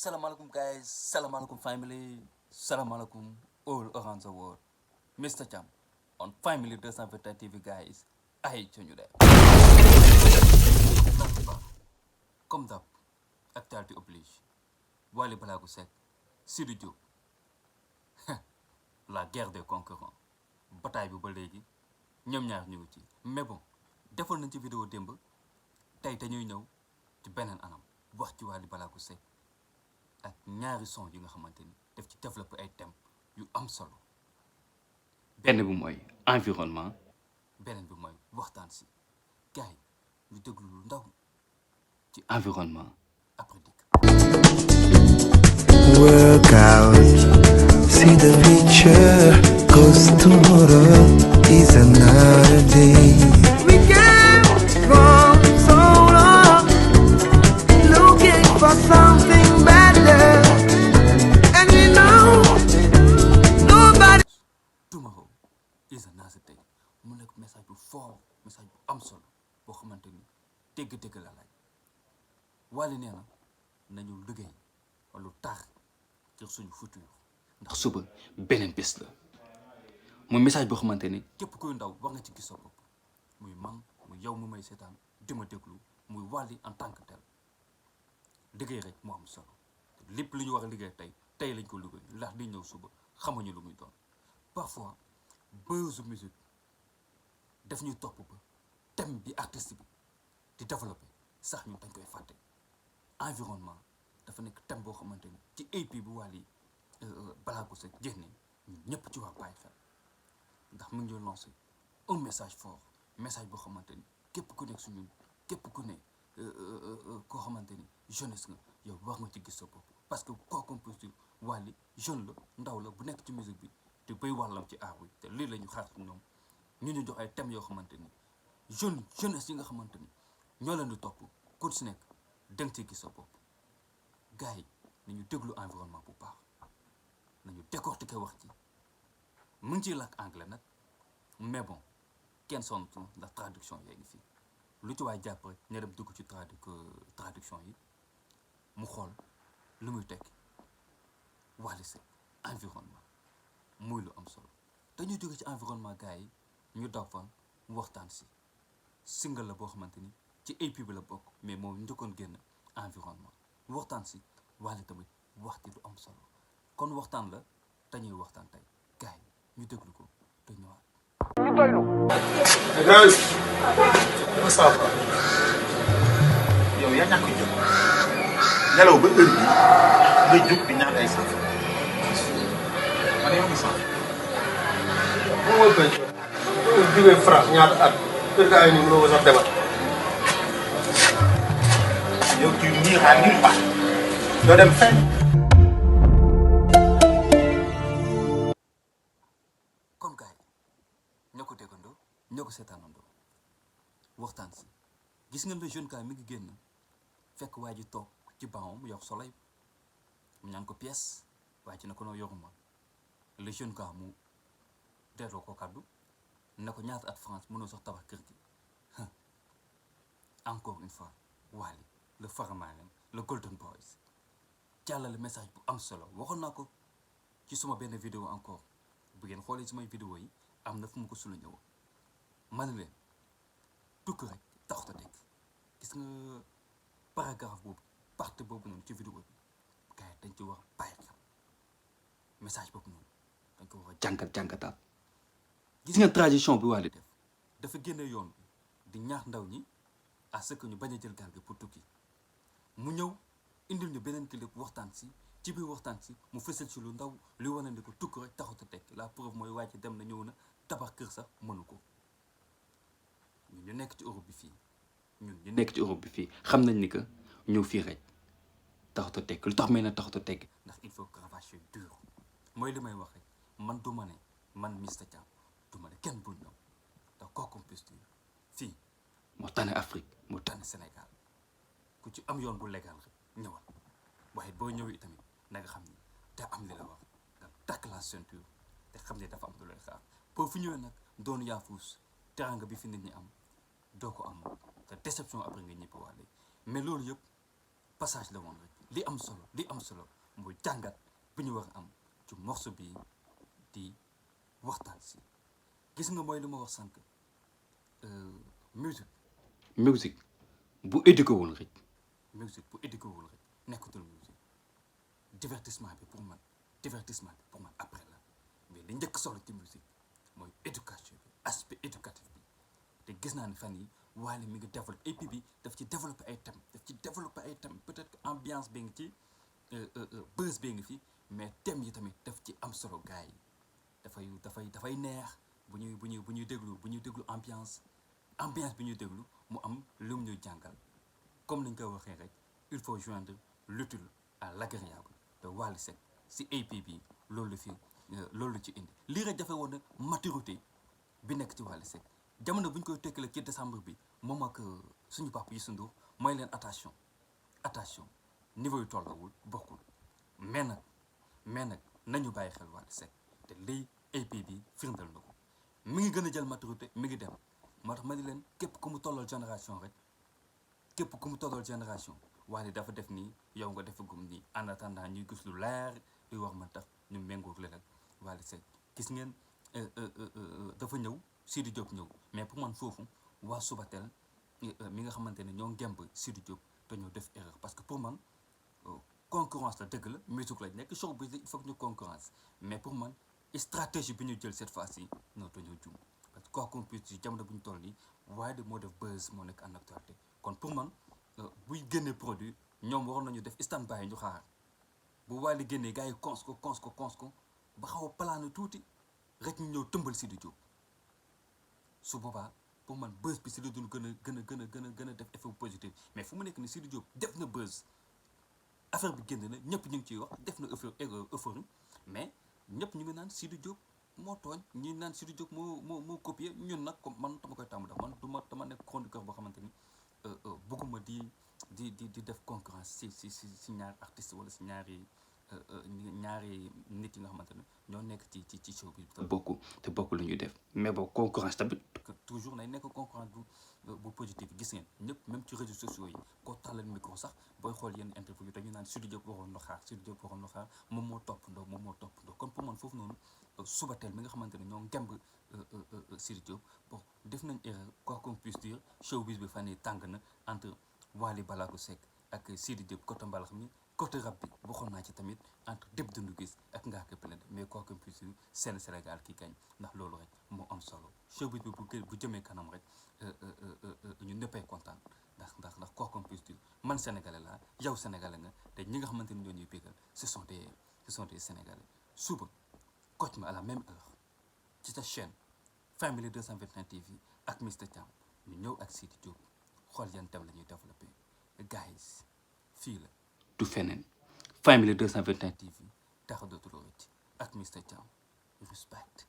Salam alaikum guys, salam alaikum family, salam alaikum all around the world. Mr. Cham on Family 221 TV guys. Ay ñu def. Comme d'hab, actualité oblige. Wally Ballago Seck, Sidy Diop. La guerre des concurrents. Bataille bi ba léegi ñoom ñaar ñu ngi ci. Mais bon, defoon nañ ci vidéo démb tey dañuy ñëw ci beneen anam wax ci Wally Ballago Seck ak ñaari son yi nga xamante ni daf ci développé ay thèmes yu am solo. benn bi mooy environnement beneen bi mooy waxtaan si gars yi ñu déglu lu ndaw ci environnement après dikk. Work out, see the future, 'cause tomorrow is another day. We came from so long, looking for something better, and we know nobody. Tomorrow is another day mu nekk message bu fort, message bu am solo boo xamante ni dégg-dégg la laaj. Wally nee na nañu liggéey wala tax ci suñu futur ndax suba beneen bés la muy message boo xamante ni képp kuy ndaw war nga ci gis sa bopp muy man muy yow mu may seetaan di ma déglu muy Wally en tant que tel liggéey rek moo am solo lépp lu ñu war a liggéey tey lañ ko liggéey ndax di ñëw suba xamuñu lu muy doon. Parfois buzzu musique daf ñuy topp ba thème bi artiste bi di développé sax ñu dañ koy fàtte. Environnement dafa nekk thème boo xamante ni ci EP bu Wally Ballago Seck génne ñun ñëpp ci war bàyyi xel ndax mu ngi ñuy lancé un message fort message boo xamante ni képp ku nekk suñu képp ku ne koo xamante ni jeunesse nga yow war nga ci gis sa bopp parce que quoi qu'on puisse dire Wally jeune la ndaw la bu nekk ci musique bi te bay wàllam ci aar bi te lii la ñu xaar ñoom ñu jox ay thèmes yoo xamante ni jeunesse yi nga xamante ni ñoo leen di topp ku si nekk danga ci gis sa bopp. gars yi nañu déglu environnement bu baax nañu décortiquer wax ci mu ngi ciy làkk anglais nag mais bon kenn sontu ndax traduction yaa ngi fii lu ci waay jàpp rek nga dem dugg ci traduction yi mu xool lu muy tekki. Wally Seck environnement muy lu am solo dañuy jóge ci environnement gars yi ñu daw fan mu waxtaan si single la boo xamante ni ci EP bi la bokk mais moom njëkkoon génn environnement waxtaan si Wally tamit wax ci lu am solo kon waxtaan la dañuy waxtaan tey gars yi ñu déglu ko te ñëwaat. ñu doylu. yow yaa ñàkk jóg nelaw ba heure bi nga jóg di ñaan ay saaf man yow mi saaf bu ma bëgg jógee France ñaata at kër ga ay ni mënoo ko sax demal. yow tu n'iras nulle part doo dem fenn. kon gars yi ñoo ko déggandoo ñoo ko seetaanandoo waxtaan si gis ngeen le jeune gars mi ngi génn fekk waa ji toog ci banc mu yor soleil mu ñaan ko pièce waa ji ne ko noo yoruma le jeune gars mu delloo ko kàddu ne ko ñaata at France mënoo sax tabax kër gi encore une fois Wally le Faramareen le Golden Boys jàllale message bu am solo waxoon naa ko ci suma benn vidéo encore bu ngeen xoolee sumay vidéo yi am na fu mu ko sula ñëw ma ne leen tukki rek taxut a tekki gis nga paragraphe boobu partie boobu noonu ci vidéo bi gars yi dañ ci war a bàyyi xel message boobu noonu dañ ko war a jàngataat gis nga transition bi Wally def dafa génne yoon bi di ñaax ndaw ñi à ce que ñu bañ a jël gaal gi pour tukki mu ñëw indil ñu beneen clip waxtaan si ci biir waxtaan si mu fësal si lu ndaw li wane ni ko tukki rek taxut a tekki la preuve mooy wàcc dem na ñëw na tabax kër sax mënu ko ñun ñu nekk ci Europe bi fii xam nañ ni que ñëw fii rek taxut a tekki lu tax may na taxut a tekki ndax il faut cravacher dur mooy li may wax rek man du ma ne man Mr Thiam du ma ne kenn bul ñëw ndax kooku puisse dire fii moo tane Afrique moo tane Sénégal ku ci am yoon bu légal rek ñëwal waaye boo ñëwee tamit na nga xam ni te am li la wax nga takk la ceinture te xam ne dafa am lu lay xaar boo fi ñëwee nag doon yaafuus teranga bi fi nit ñi am doo ko am te déception après nga ñibbi waale mais loolu yëpp passage la woon rek li am solo mooy jàngat bi ñu war a am ci morceau bi di waxtaan si gis nga mooy lu ma wax sànq musique bu éduqué wul rek nekkatul musique divertissement bi pour man après la mais li njëkk solo ci musique mooy éducation bi aspect éducatif bi te gis naa ne fan yi Wally mi ngi développé et puis bi daf ci développé ay thèmes peut-être que ambiance bi ngi ci buzz bi ngi fi mais thèmes yi tamit daf ci am solo gars yi dafay neex bu ñuy déglu ambiance bi ñuy déglu mu am lu mu ñuy jàngal comme nañ ko waxee rek il faut joindre l'utile à l'agréable de Wally Seck si EP bi loolu ci indi lii rek dafa woon na maturité bi nekk ci Wally Seck jamono bu ñu koy tekkale ci décembre bi moom ak suñu papa Youssou Ndour mooy leen attention niveau yu tollawul bokkul mais nag nañu bàyyi xel Wally Seck te lii EP bi firndal na ko mi ngi gën a jël maturité mi ngi dem moo tax ma ni leen képp ku mu tollal génération Wally dafa def nii yow nga defagum nii en attendant ñuy gis lu leer luy wax man tax ñu méngoog leen ak Wally Seck gis ngeen dafa ñëw Sidi Diop ñëw mais pour man foofu waa Subatel mi nga xamante ne ñoo ngemb Sidi Diop dañoo def erreur parce que pour man concurrence la dëgg la musique lañ nekk show bi il faut que ñu concurrence mais pour man stratégie bi ñu jël cette fois-ci non dañoo juum parce que quoi qu'on puisse dire jamono bu ñu toll nii waaye de moo def buzz moo nekk en actualité kon pour man buy génne produit ñoom waroon nañu def stand by ñu xaar bu Wally génnee gars yi cons ko ba xaw a plané tuuti rek ñu ñëw tëmbal Sidi Diop su boobaa pour man buzz bi si la dul gën a def effet positif mais fu mu nekk ni Sidi Diop def na buzz affaire bi génn na ñëpp ñu ngi ciy wax def na euphorie mais ñëpp ñu ngi naan Sidi Diop moo tooñ ñi naan Sidi Diop moo copier ñun nag comme man dama koy tàmm def man dama nekk chroniqueur boo xamante ni bëgguma di def concurrence si ñaari artiste wala si ñaari nit yi nga xamante ne ñoo nekk ci show bi te bokk lu ñuy def mais bon concurrence tamit toujours nay nekk concurrence bu positif gis ngeen ñëpp même ci réseaux sociaux yi koo tàllal micro sax booy xool yenn interview yi dañu naan Sidi Diop waroon na xaar moom moo toppandoo kon pour man foofu noonu Subatel mi nga xamante ne ñoo ngemb Sidi Diop bon def nañ erreur quoi qu'on puisse dire showbiz bi fan yi tàng na entre Wally Ballago Seck ak Sidi Diop côté mbalax mi côté rap bi waxoon naa ci tamit entre Dip Doundou Guiss ak Ngaaka Blindé mais quoi que puisse dire seen Sénégal ki gañ ndax loolu rek moo am solo showbiz bi bu jëmee kanam rek ñu ñëppay kontaan ndax quoi que puisse dire man sénégalais laa yow sénégalais nga te ñi nga xamante ni ñoo ñuy bégal ce sont des sénégalais suba coach ma à la même heure ci sa chaîne Family 221 TV ak Mr Thiam ñu ñëw ak Sidi Diop xool yan thème la ñuy développé guys fii la du feneen Family 221 TV tax dootul rëcc ak Mr Thiam respect